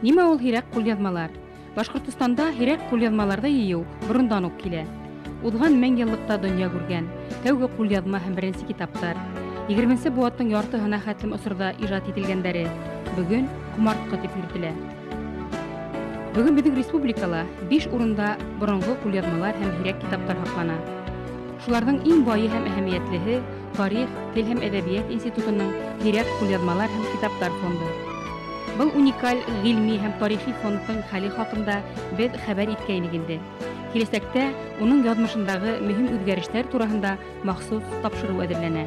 Нимә ул һирәк ҡулъяҙмалар? Башҡортостанда һирәк ҡулъяҙмаларҙы йыйыу борондан уҡ килә. Уҙған мең йыллыҡта донъя күргән тәүге ҡулъяҙма һәм беренсе китаптар, 20-нсе быуаттың яртыһына хәтлем осорҙа ижад ителгәндәре бөгөн ҡомартҡы тип йөрөтөлә. Бөгөн беҙҙең республикала 5 урында боронғо ҡулъяҙмалар һәм һирәк китаптар һаҡлана. Шуларҙың иң байы һәм әһәмиәтлеһе Тарих, тел һәм әҙәбиәт институтының һирәк ҡулъяҙмалар һәм китаптар фонды. Был уникаль ғилми һәм тарихи фондтың хәле хаҡында беҙ хәбәр иткәйнек инде. Киләсәктә уның яҙмышындағы мөһим үҙгәрештәр тураһында махсус тапшырыу әҙерләнә.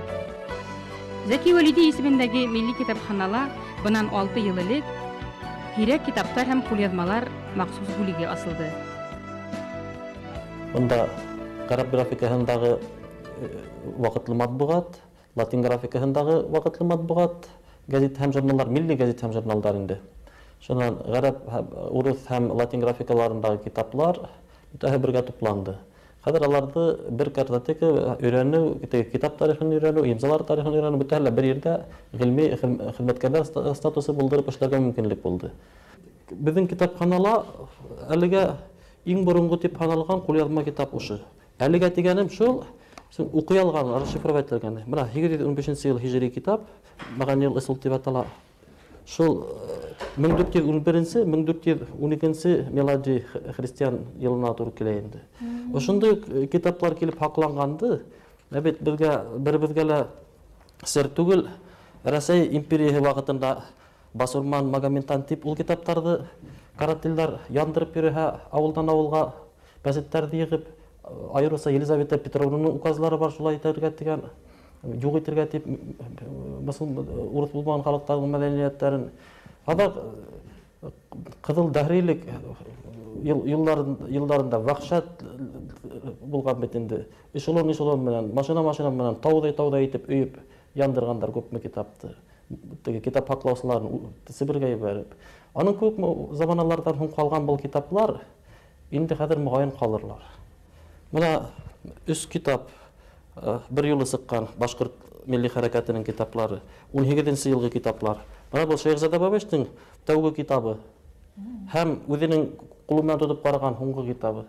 Зәки Вәлиди исемендәге милли китапханала бынан 6 йыл элек һирәк китаптар һәм ҡулъяҙмалар махсус бүлеге асылды. Бында ғәрәп графикаһындағы ваҡытлы матбуғат, латин графикаһындағы ваҡытлы матбуғат, гәзит һәм журналдар, милли гәзит һәм журналдар инде. Шунан ғәрәп, урыҫ һәм латин графикаларындағы китаплар бөтәһе бергә тупланды. Хәҙер аларҙы бер картотека өйрәнеү, теге китап тарихын өйрәнеү, имзалар тарихын өйрәнеү бөтәһе лә бер ерҙә ғилми хеҙмәткәрҙәр статусы булдырып эшләргә мөмкинлек булды. Беҙҙең китапханала әлегә иң боронғо тип һаналған ҡулъяҙма китап ошо. Әлегә тигәнем шул, уҡый алған, расшифровать ителгән. Бына 815 йыл һижри китап, Мәғәнил ысул тип атала. Шул 1411-нсе, 1412-нсе милади христиан йылына тура килә инде. Ошондай китаплар килеп һаҡланғанды, ә бит беҙгә, беребеҙгә лә сер түгел, Рәсәй империяһы ваҡытында Басурман, Магомедтан тип ул китаптарҙы карателдәр яндырып йөрөһә, ауылдан ауылға гәзиттәрҙе йығып, айырыуса Елизавета Петровнаның указлары бар шулай итергә тигән, юҡ итергә тип, урыҫ булмаған халыҡтарҙың мәҙәниәттәрен. Аҙаҡ ҡыҙыл дәһрилек йылдарында вәхшәт булған бит инде. Эшелон-эшелон менән, машина-машина менән тауҙай-тауҙай итеп өйөп яндырғандар күпме китапты. Теге китап һаҡлаусыларын Себергә ебәреп. Аның күпме заманаларҙан һуң ҡалған был китаплар инде хәҙер моғайын ҡалырлар. Бына 3 китап бер юлы сыҡҡан башҡорт милли хәрәкәтенең китаплары, 18-нсе йылғы китаплар. Бына был Шәйехзада Бабичтың тәүге китабы һәм үҙенең ҡулы менән тотоп ҡараған һуңғы китабы.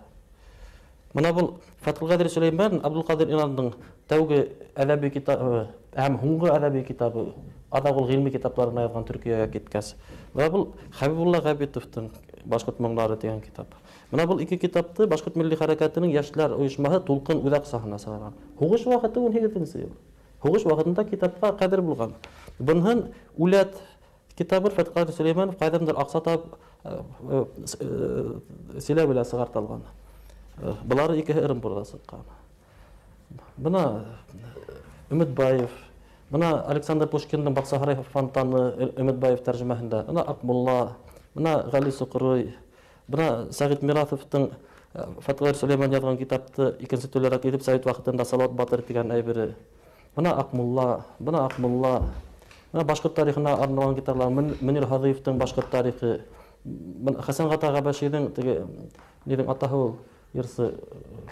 Бына был Фәтхелҡадир Сөләймән Абдулҡадир Инандың тәүге әҙәби китабы һәм һуңғы әҙәби китабы, аҙаҡ ул ғилми китапларын яҙған Төркиәгә киткәс. Бына был Хәбибулла Ғәбитовтың Башҡорт моңдары тигән китап. Бына был ике китапты Башҡорт милли хәрәкәтенең йәшләр ойошмаһы Тулҡын үҙәк сафына сығарған. Һуғыш ваҡыты 18-нсе йыл. Һуғыш ваҡытында китапҡа ҡәҙер булған. Быныһын Үләт китабы Фәтхелҡадир Сөләймәнов ҡайҙандыр аҡса тап, Силәбелә сығартылған. Былары икеһе Ырымбурҙа сыҡҡан. Бына Өмөтбаев, бына Александр Пушкиндың Баҡсаһарай фонтаны Өмөтбаев тәржемәһендә, бына Аҡмулла, бына Ғәли Соҡорой, бына Сәғит Миратовтың Фәтхелҡадир Сөләймән яҙған китапты икенсе төрлөрәк итеп совет ваҡытында Салауат Батыр тигән әйбере. Бына Аҡмулла, бына Аҡмулла, бына башҡорт тарихына арналған китаплар, Мөнир Һаҙиевтың башҡорт тарихы, бына Хәсән Ғата Ғәбәшиҙең теге ниҙең атаһы ул йырсы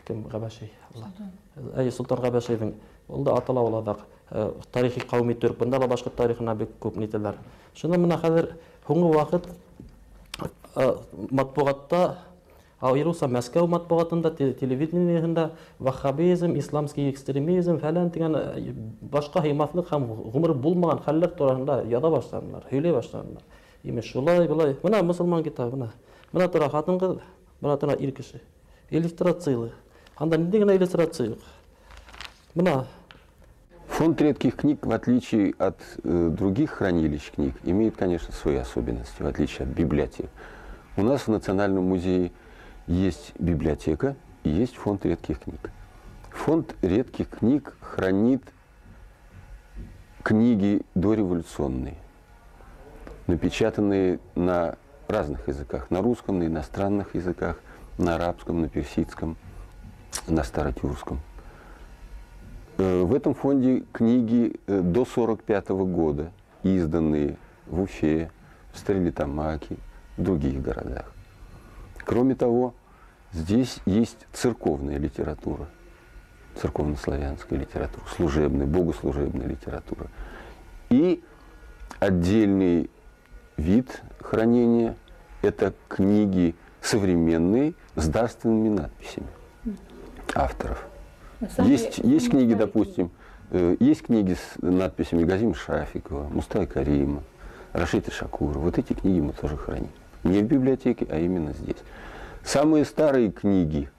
кем Ғәбәши? Әй, Солтан Ғәбәшиҙең. Ул да атала ул аҙаҡ. Тарихи ҡәүми төрк. Бында ла башҡорт тарихына бик күп нителәр. Шунда бына хәҙер һуңғы ваҡыт матбуғатта, айырыуса Мәскәү матбуғатында, телевидениеһында ваххабизм, исламский экстремизм фәлән тигән башҡа һыймаҫлыҡ һәм ғүмер булмаған хәлләр тураһында яҙа башланылар, һөйләй башланылар. Имеш шулай, былай. Бына мосолман китабы, бына. Бына тора ҡатын-ҡыҙ, бына тора ир кеше. Иллюстрациялы. Анда ниндәй генә иллюстрация юҡ. Бына. Фонд редких книг, в отличие от других хранилищ книг, имеет, конечно, свои особенности, в отличие от библиотек. У нас в Национальном музее есть библиотека и есть фонд редких книг. Фонд редких книг хранит книги дореволюционные, напечатанные на разных языках, на русском, на иностранных языках, на арабском, на персидском, на старотюркском. В этом фонде книги до 45-го года, изданные в Уфе, в Стерлитамаке, в других городах. Кроме того, здесь есть церковная литература, церковнославянская литература, служебная, богослужебная литература. И отдельный вид хранения Это книги современные с дарственными надписями авторов. Есть книги, допустим, есть книги с надписями Газима Шафикова, Мустай Карима, Рашида Шакура. Вот эти книги мы тоже храним. Не в библиотеке, а именно здесь. Самые старые книги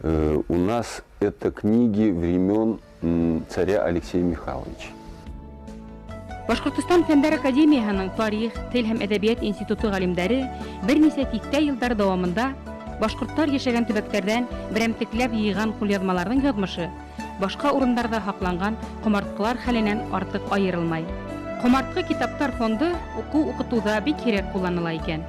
у нас это книги времен царя Алексея Михайловича. Башҡортостан Фәндәр Академияһының тарих, тел һәм әҙәбиәт институты ғалимдары бер нисә тиҫтә йылдар дауамында башҡорттар йәшәгән төбәктәрҙән берәмтекләп йыйған ҡулъяҙмаларҙың яҙмышы башҡа урындарҙа һаҡланған ҡомартҡылар хәленән артыҡ айырылмай. Ҡомартҡы китаптар фонды уҡыу-уҡытыуҙа бик һирәк ҡулланыла икән.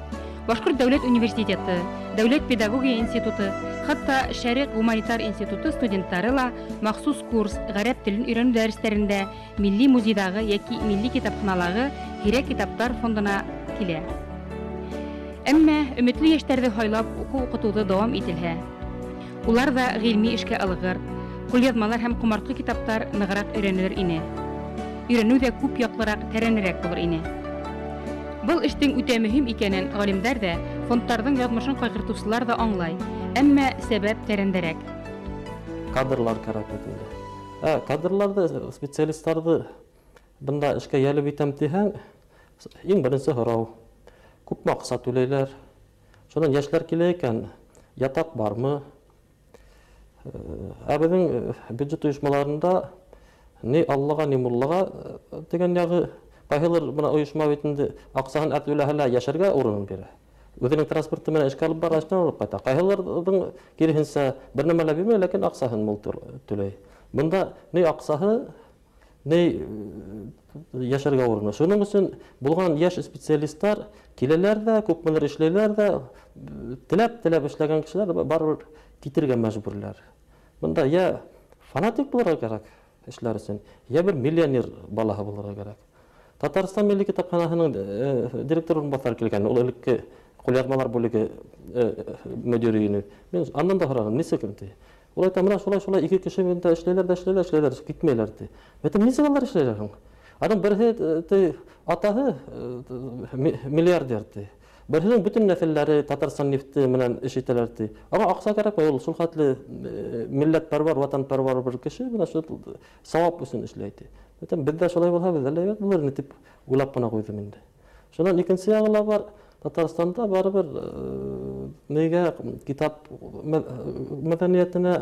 Башҡорт дәүләт университеты, Дәүләт педагогия институты, хатта Шәреҡ гуманитар институты студенттары ла махсус курс ғәрәп телен өйрәнеү дәрестәрендә милли музейҙағы йәки милли китапханалағы һирәк китаптар фондына килә. Әммә өмөтлө йәштәрҙе һайлап уҡыу-уҡытыуҙы дауам ителһә, улар ҙа ғилми эшкә ылығыр, ҡулъяҙмалар һәм ҡомартҡы китаптар нығыраҡ өйрәнелер ине. Өйрәнеү ҙә күп яҡлыраҡ, тәрәнерәк булыр ине. Был эштең үтә мөһим икәнен ғалимдар ҙа, фондтарҙың яҙмышын ҡайғыртыусылар ҙа аңлай, әммә сәбәп тәрәндәрәк. Кадрлар кәрәк бит инде. Кадрларҙы, специалисттарҙы бында эшкә йәлеп итәм тиһәң, иң беренсе һорау: күпме аҡса түләйләр? Шунан йәшләр килә икән, ятаҡ бармы? Ә беҙҙең бюджет ойошмаларында ни Аллаға, ни муллаға тигән яғы. Ҡайһылыр бына ойошма бит инде аҡсаһын әҙ түләһә лә йәшәргә урынын бирә. Үҙенең транспорты менән эшкә алып бара, эштән алып ҡайта. Ҡайһыларҙың киреһенсә бер нәмә лә бирмәй, ләкин аҡсаһын мул түләй. Бында ни аҡсаһы, ни йәшәргә урыны. Шуның өсөн булған йәш специалисттар киләләр ҙә, күпмелер эшләйләр ҙә, теләп-теләп эшләгән кешеләр барыбер китергә мәжбүрләр. Бында йә фанатик булырға кәрәк эшләр өсөн, йә бер миллионер балаһы булырға кәрәк. Татарстан Милли китапханаһының директор урынбаҫары килгән, ул элекке ҡулъяҙмалар бүлеге мөдире ине. Мин андан да һораным, нисек ти? Ул әйтә, мына шулай-шулай ике кеше бында эшләйләр ҙә эшләйләр, эшләйләр, китмәйләр ти. Әйтәм, нисек алар эшләйләр һуң? Аның береһе ти, атаһы миллиардер ти. Береһенең бөтөн нәҫелләре Татарстан нефте менән эш итәләр ти. Аңа аҡса кәрәкмәй, ул шул хәтле милләтпәрвәр, ватанпәрвәр бер кеше, менә шул сауап өсөн эшләй ти. Әйтәм, беҙҙә шулай булһа, беҙҙә лә әйбәт булыр ине тип уйлап ҡына ҡуйҙым инде. Шунан икенсе яғы ла бар, Татарстанда барыбер нигә китап мәҙәниәтенә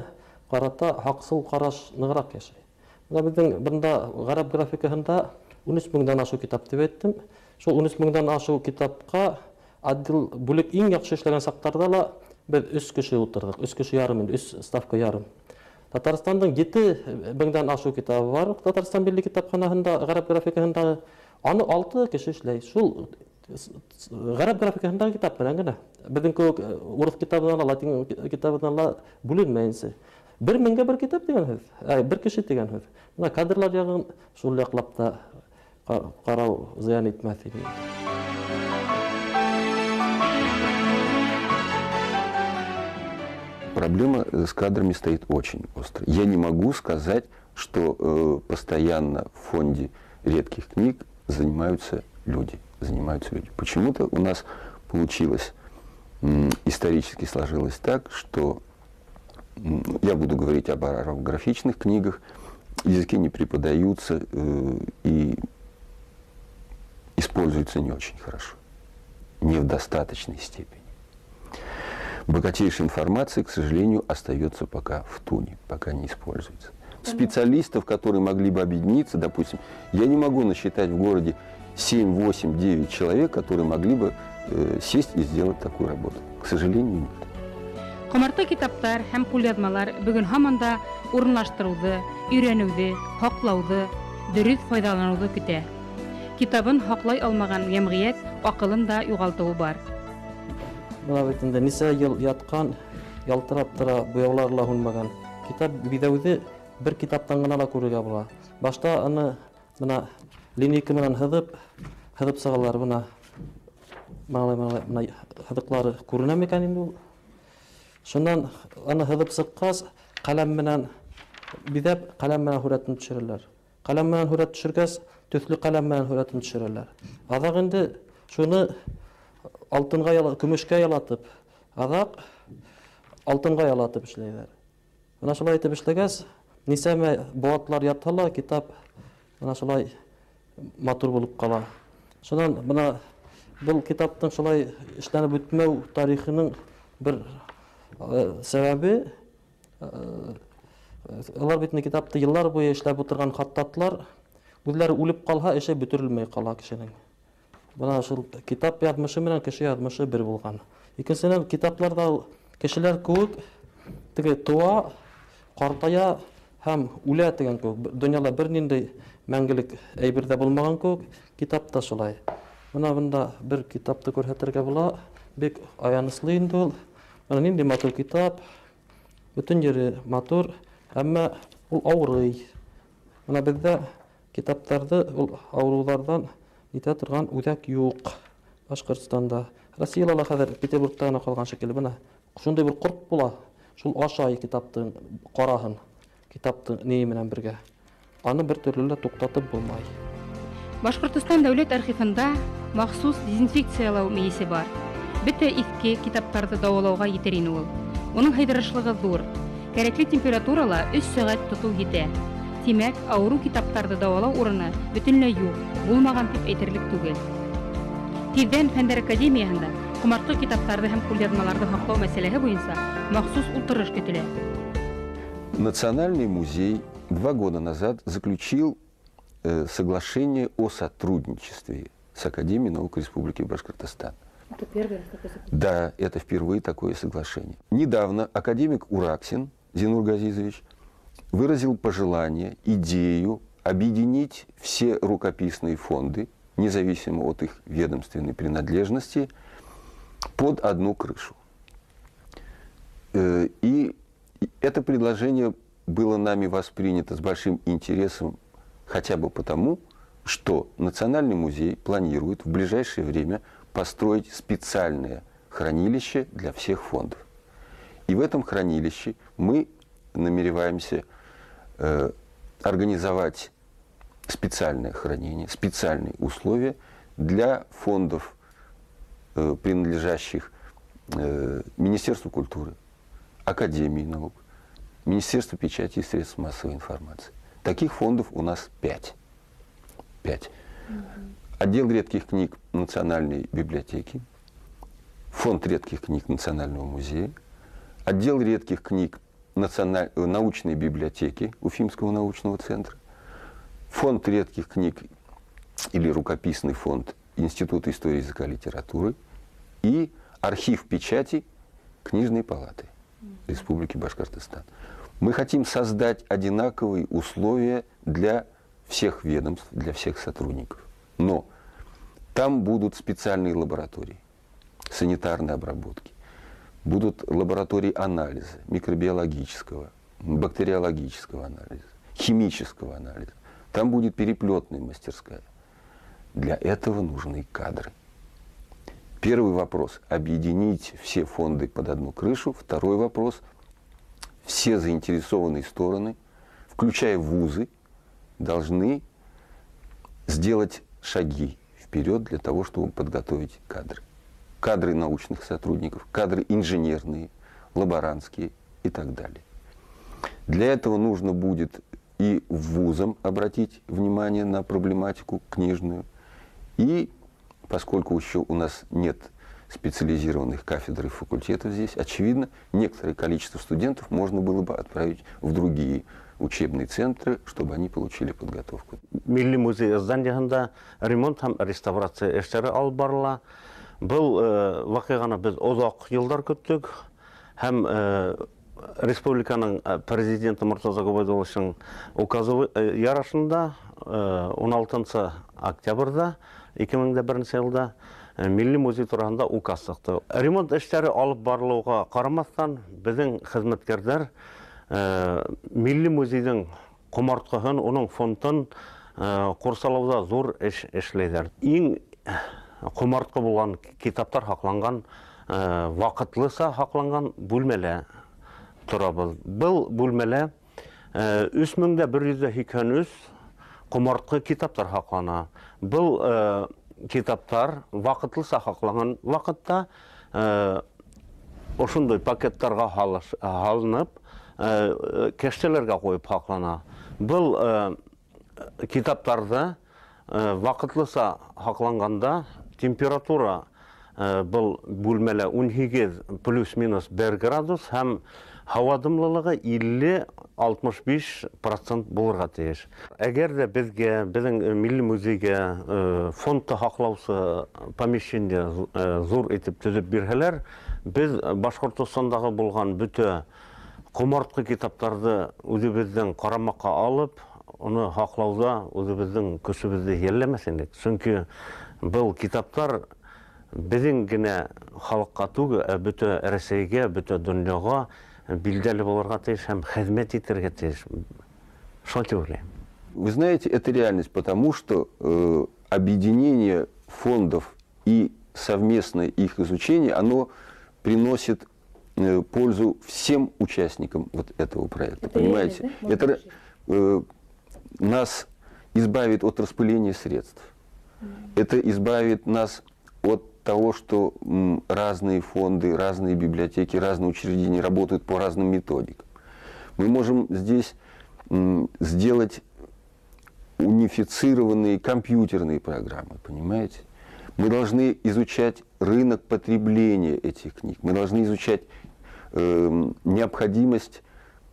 ҡарата һаҡсыл ҡараш нығыраҡ йәшәй. Бына беҙҙең бында ғәрәп графикаһында 13 меңдән ашыу китап тип әйттем. Шул 13 меңдән ашыу китапҡа отдел бүлек иң яҡшы эшләгән саҡтарҙа ла беҙ 3 кеше ултырҙыҡ, 3 кеше ярым инде, 3 ставка ярым. Татарстандың 7 меңдән ашыу китабы бар. Татарстан Милли китапханаһында ғәрәп графикаһында аны 6 кеше эшләй. Шул ғәрәп графикаһындағы китап менән генә. Беҙҙең кеүек урыҫ китабынан ла, латин китабынан ла бүленмәйенсә. 1 меңгә бер китап тигән һүҙ, бер кеше тигән һүҙ. Бына кадрлар яғын шул яҡлап та ҡарау зыян итмәҫ ине. Проблема с кадрами стоит очень остро. Я не могу сказать, что постоянно в фонде редких книг занимаются люди. Занимаются люди. Почему-то у нас получилось, исторически сложилось так, что я буду говорить об арабографичных книгах, языки не преподаются и используются не очень хорошо, не в достаточной степени. Богатейшая информация, к сожалению, остается пока в туне, пока не используется. Специалистов, которые могли бы объединиться, допустим, я не могу насчитать в городе 7, 8, 9 человек, которые могли бы сесть и сделать такую работу. К сожалению, нет. Ҡомартҡы китаптар һәм ҡулъяҙмалар бөгөн һаман да урынлаштырыуҙы, өйрәнеүҙе, һаҡлауҙы, дөрөҫ файҙаланыуҙы көтә. Китабын һаҡлай алмаған йәмғиәт аҡылын да юғалтыуы бар. Бына бит инде нисә йыл ятҡан, ялтырап тора, буяулар ла һүнмәгән. Китап биҙәүҙе бер китаптан ғына ла күрергә була. Башта аны бына линейка менән һыҙып, һыҙып сығалар, бына бына һыҙыҡлары күренә микән инде ул? Шунан аны һыҙып сыҡҡас, ҡәләм менән биҙәп, ҡәләм менән һүрәтен төшөрәләр. Ҡәләм менән һүрәт төшөргәс, төҫлө ҡәләм менән һүрәтен төшөрәләр. Аҙаҡ инде шуны алтынға, көмөшкә ялатып, аҙаҡ алтынға ялатып эшләйҙәр. Бына шулай итеп эшләгәс, нисәмә быуатлар ятһа ла, китап бына шулай матур булып ҡала. Шунан бына был китаптың шулай эшләнеп бөтмәү тарихының бер сәбәбе, улар бит китапты йыллар буйы эшләп ултырған хаттатлар үҙләре үлеп ҡалһа, эше бөтөрөлмәй ҡала кешенең. Бына шул китап яҙмышы менән кеше яҙмышы бер булған. Икенсенән, китапларҙа кешеләр кеүек теге тыуа, ҡартая һәм үлә тигән кеүек. Донъяла бер ниндәй мәңгелек әйбер ҙә булмаған кеүек, китап та шулай. Бына бында бер китапты күрһәтергә була. Бик аяныслы инде ул. Бына ниндәй матур китап. Бөтөн ере матур, әммә ул ауырый. Бына беҙҙә китаптарҙы ул ауырыуҙарҙан итә торған үҙәк юҡ Башҡортостанда. Россияла ла хәҙер Петербургта ғына ҡалған шикелле. Бына шундай бер ҡорт була, шул ашай китаптың ҡараһын, китаптың ние менән бергә. Аны бер төрлө лә туҡтатып булмай. Башҡортостан дәүләт архивында махсус дезинфекциялау мейесе бар. Бөтә иҫке китаптарҙы дауалауға етер ине ул. Уның һыйҙырышлығы ҙур. Кәрәкле температурала 3 сәғәт тотоу етә. Тимәк, ауырыу китаптарҙы дауалау урыны бөтөнләй юҡ, булмаған тип әйтерлек түгел. Тиҙҙән Фәндәр академияһында ҡомартҡы китаптарҙы һәм ҡулъяҙмаларҙы һаҡлау мәсьәләһе буйынса махсус ултырыш көтөлә. Национальный музей 2 года назад заключил соглашение о сотрудничестве с Академией наук Республики Башкортостан. Это первый раз такое соглашение? Да, это впервые такое соглашение. Недавно академик Ураксин Зинур Газизович выразил пожелание, идею объединить все рукописные фонды, независимо от их ведомственной принадлежности, под одну крышу. И это предложение было нами воспринято с большим интересом хотя бы потому, что Национальный музей планирует в ближайшее время построить специальное хранилище для всех фондов. И в этом хранилище мы намереваемся организовать специальное хранение, специальные условия для фондов, принадлежащих Министерству культуры, Академии наук, Министерству печати и средств массовой информации. Таких фондов у нас 5. 5. Отдел редких книг Национальной библиотеки, фонд редких книг Национального музея, отдел редких книг научной библиотеки Уфимского научного центра, фонд редких книг или рукописный фонд Института истории языка и литературы и архив печати Книжной палаты Республики Башкортостан. Мы хотим создать одинаковые условия для всех ведомств, для всех сотрудников. Но там будут специальные лаборатории санитарной обработки, будут лаборатории анализа, микробиологического, бактериологического анализа, химического анализа. Там будет переплетная мастерская. Для этого нужны кадры. Первый вопрос – объединить все фонды под одну крышу. Второй вопрос – все заинтересованные стороны, включая вузы, должны сделать шаги вперед для того, чтобы подготовить кадры. Кадры научных сотрудников, кадры инженерные, лаборантские и так далее. Для этого нужно будет и вузам обратить внимание на проблематику книжную, и поскольку еще у нас нет специализированных кафедр и факультетов здесь, очевидно, некоторое количество студентов можно было бы отправить в другие учебные центры, чтобы они получили подготовку. Милли музей зданиеһында ремонт һәм реставрация эштәре алып барыла. Был ваҡиғаны беҙ оҙаҡ йылдар көттөк һәм республиканың президенты Муртаза Губайдулловичтың указы ярашында 16 октябрҙа 2001 йылда Милли музей тураһында указ сыҡты. Ремонт эштәре алып барылыуға ҡарамаҫтан, беҙҙең хеҙмәткәрҙәр Милли музейҙың ҡомартҡыһын, уның фондын ҡурсалауҙа ҙур эш эшләйҙәр. Иң ҡомартҡы булған китаптар һаҡланған, ваҡытлыса һаҡланған бүлмәлә торабыҙ. Был бүлмәлә 3183 ҡомартҡы китаптар һаҡлана. Был Китаптар ваҡытлыса һаҡланған ваҡытта ошондай пакеттарға һалынып, кәштәләргә ҡуйып һаҡлана. Был китаптарҙы ваҡытлыса һаҡланғанда температура был бүлмәлә 18 плюс-минус 1 градус һәм һауа дымлылығы 50-65% булырға тейеш. Әгәр ҙә беҙгә, беҙҙең милли музейгә фондты һаҡлаусы помещение ҙур итеп төҙөп бирһәләр, беҙ Башҡортостандағы булған бөтә ҡомартҡы китаптарҙы үҙебеҙҙең ҡарамаҡҡа алып, уны һаҡлауҙа үҙебеҙҙең көсөбөҙҙө йәлләмәҫ инек. Сөнки был китаптар беҙҙең генә халыҡҡа түгел, ә бөтә Рәсәйгә, бөтә донъяға билдәле булырға тейеш һәм хеҙмәт итергә тейеш. Шулай тип уйлайым. Вы знаете, это реальность, потому что объединение фондов и совместное их изучение, оно приносит пользу всем участникам вот этого проекта, Это понимаете? реальность, да? Это нас избавит от распыления средств. Это избавит нас от того, что разные фонды, разные библиотеки, разные учреждения работают по разным методикам. Мы можем здесь сделать унифицированные компьютерные программы, понимаете? Мы должны изучать рынок потребления этих книг. Мы должны изучать необходимость,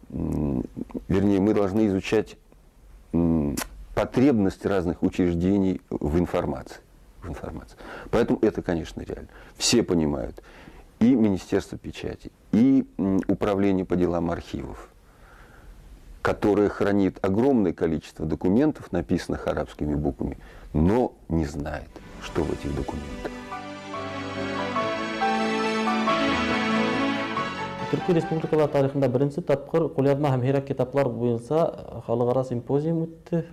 вернее, мы должны изучать потребность разных учреждений в информации. В информации. Поэтому это, конечно, реально. Все понимают. И Министерство печати, и Управление по делам архивов, которое хранит огромное количество документов, написанных арабскими буквами, но не знает, что в этих документах. Төрки республикалар тарихында беренсе тапҡыр ҡулъяҙма һәм һирәк китаплар буйынса халыҡ-ара симпозиум үтте,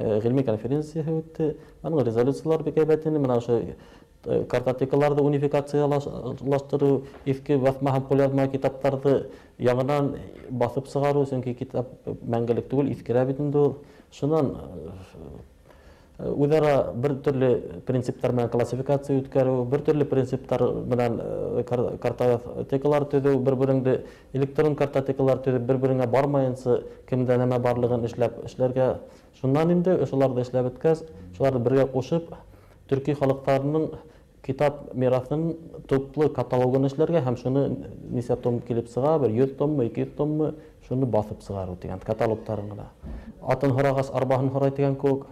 ғилми конференцияһы үтте. Аның резолюциялар бик һәйбәт ине. Мына ошо картотекаларҙы унификациялаштырыу, иҫке баҫма һәм ҡулъяҙма китаптарҙы яңынан баҫып сығарыу, сөнки китап мәңгелек түгел, иҫкерә бит инде ул. Шунан үҙ-ара бер төрлө принциптар менән классификация үткәреү, бер төрлө принциптар менән картотекалар төҙөү, бер-береңде электрон картотекалар төҙөп, бер-береңә бармайынса кемдә нәмә барлығын эшләп эшләргә. Шуннан инде ошоларҙы эшләп бөткәс, шуларҙы бергә ҡушып, төрки халыҡтарының китап мираҫын туплы каталогын эшләргә һәм шуны нисә том килеп сыға, бер 100 томмы, 200 томмы, шуны баҫып сығарыу тигән каталогтарын ғына. Атын һорағас, арбаһын һорай тигән кеүек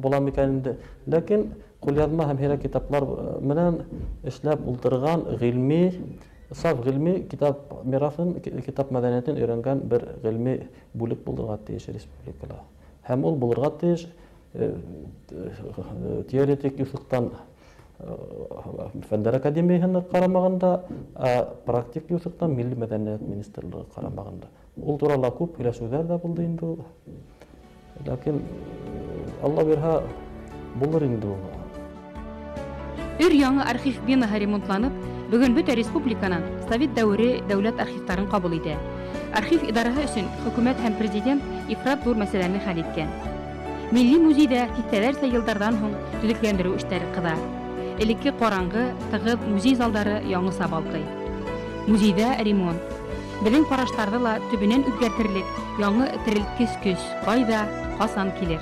була микән инде. Ләкин ҡулъяҙма һәм һирәк китаплар менән эшләп ултырған ғилми, саф ғилми китап мираҫын, китап мәҙәниәтен өйрәнгән бер ғилми бүлек булырға тейеш республикала. Һәм ул булырға тейеш теоретик юҫыҡтан Фәндәр академияһына ҡарамағанда, ә практик юҫыҡтан Милли мәҙәниәт министрлығы ҡарамағанда. Ул турала күп һөйләшеүҙәр ҙә булды инде ул. Ләкин Алла бирһә булыр инде ул. Өр яңы архив бинаһы ремонтланып, бөгөн бөтә республиканан Совет дәүере дәүләт архивтарын ҡабул итә. Архив идараһы өсөн хөкүмәт һәм президент ифрат ҙур мәсьәләне хәл иткән. Милли музейҙа тиҫтәләрсә йылдарҙан һуң төҙөкләндереү эштәре ҡыҙа. Элекке ҡараңғы, тығыҙ музей залдары яңыса балҡый. Музейҙа ремонт. Беҙҙең ҡараштарҙы ла төбөнән үҙгәртерлек яңы терелткес көс ҡайҙа, ҡасан килер?